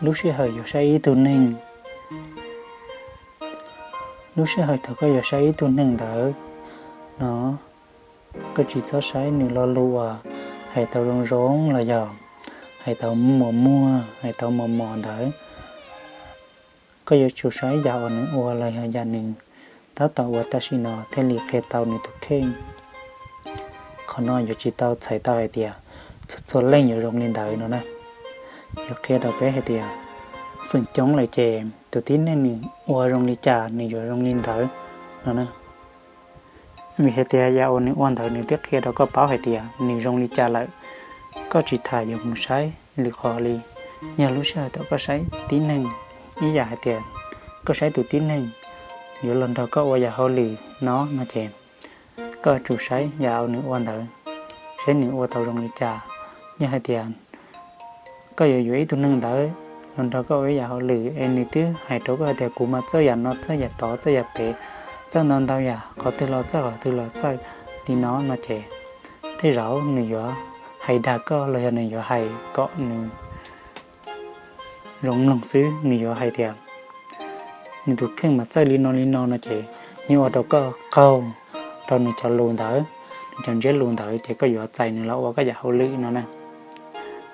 Lub sij hawm yuav saib ib tug neeg, lub sij hawm thaum koj yuav saib ib tug neeg ntawd no, koj tsis txhob saib nws lo lus uas hais tau zoo zoo los yog hais tau muag muag, hais tau mos mos ntawd. Koj yuav tsum saib yam uas nws ua los yog yam nws tab tom ua tam sim no thiaj li qhia tau nws tus kheej. Qhov no yuav tsis tau txhais tau hais tias txhua txhua leej yuav zoo li ntawd no na. Yuav qhia rau peb hais tias feem coob lawm ces tus tib neeg nws ua zoo li cas nws yuav zoo li ntawd no na. Vim hais tias yam uas nws ua ntawd nws thiaj qhia rau koj paub hais tias nws zoo li cas lawm. Koj tsis tham yuav mus saib lwm qhov li. Yog lub sij hawm thaum koj saib tib neeg, ib yam hais tias koj saib tus tib neeg yuav los nrog koj ua yam hauj lwm no no ces koj yuav tsum saib yam uas nws ua ntawd, saib nws ua tau zoo li cas. Yog hais tias koj yuav yuav ib tug neeg ntawd los nrog koj ua ib yam hauj lwm es nws twb hais rau koj hais tias kuv mas txawj yam no txawj yam tod txawj yam pem, txawj ntau ntau yam, qhov twg los txawj qhov twg los txawj li no no ces tej zaum nws yuav hais dag koj los yog nws yuav hais kom nws zoo mloog xwb, nws yuav hais tias nws tus kheej mas txawj li no li no no ces yeej ua rau koj qaug rau nws cov lus ntawd, nws cov ntsiab lus ntawd ces koj yuav txais nws los ua koj yam hauj lwm no na.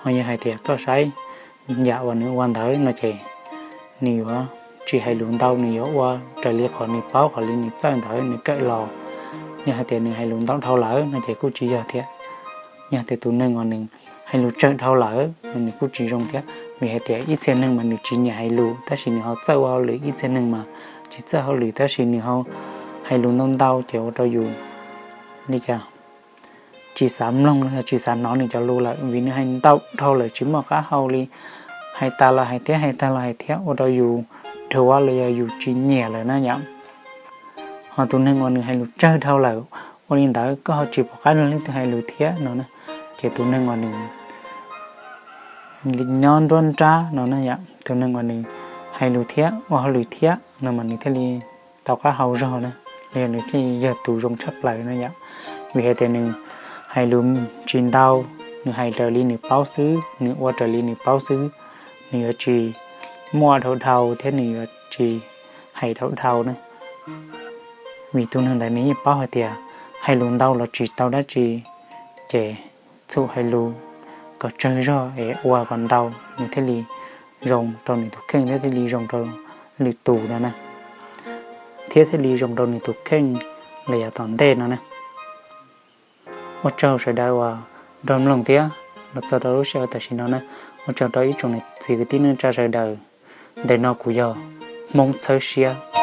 Ho yog hais tias koj saib yam uas nws ua ntawd no ces nws yuav tsis hais lus ntau, nws yuav ua raws li qhov nws paub qhov li nws txawj ntawd nws kawm los. Yog hais tias nws hais lus ntau dhau lawm no ces kuj tsis yog thiab. Yog tias tus neeg uas nws hais lus tsawg dhau lawm no nws kuj tsis zoo thiab, vim hais tias ib txhia neeg mas nws tsis nyiam hais lus tab sis nws ho txawj ua hauj lwm, ib txhia neeg mas tsis txawj hauj lwm tab sis nws ho hais lus ntau ntau ces ua rau yus li cas tsis xav mloog los yog tsis xav hnov nws cov lus lawm vim nws hais ntau dhau lawm tsis muaj qab hau li. Hais tas los hais thiab, hais tas los hais thiab ua rau yus dhuav los yog yus tsis nyiam lawm na yom. Ho tus neeg uas nws hais lus tsawg dhau lawm, ua li ntawd koj ho tsis pom qab nrog leej twg hais lus thiab no na, ces tus neeg uas nws nyob nruab nrab no na yom, tus neeg uas nws hais lus thiab ua hauj lwm thiab no mas nws thiaj li tau qab hau zog na, los yog nws thiaj li yog tus zoo tshaj plaws na yom. Vim hais tias nws hais lus tsis ntau, nws hais raws li nws paub xwb, nws ua raws li nws paub xwb, nws yuav tsis muaj dhau dhau thiab nws yuav tsis hais dhau dhau na. Vim tus neeg ntawd nws yeej paub hais tias hais lus ntau los tsis tau dab tsi, ces txhum hais lus kom tsawg zog es ua kom ntau nws thiaj li zoo rau nws tus kheej thiab thiaj li zoo rau lwm tus no na, thiab thiaj li zoo rau nws tus kheej los yav tom ntej no na. Ua tsaug sawv daws uas nrog mloog thiab los txog rau lub sij hawm tam sim no na. Ua tsaug rau ib tsoom niam txiv kwv tij neej tsa sawv daws. Ntawm no kuv yog Hmoob Txhawb Siab.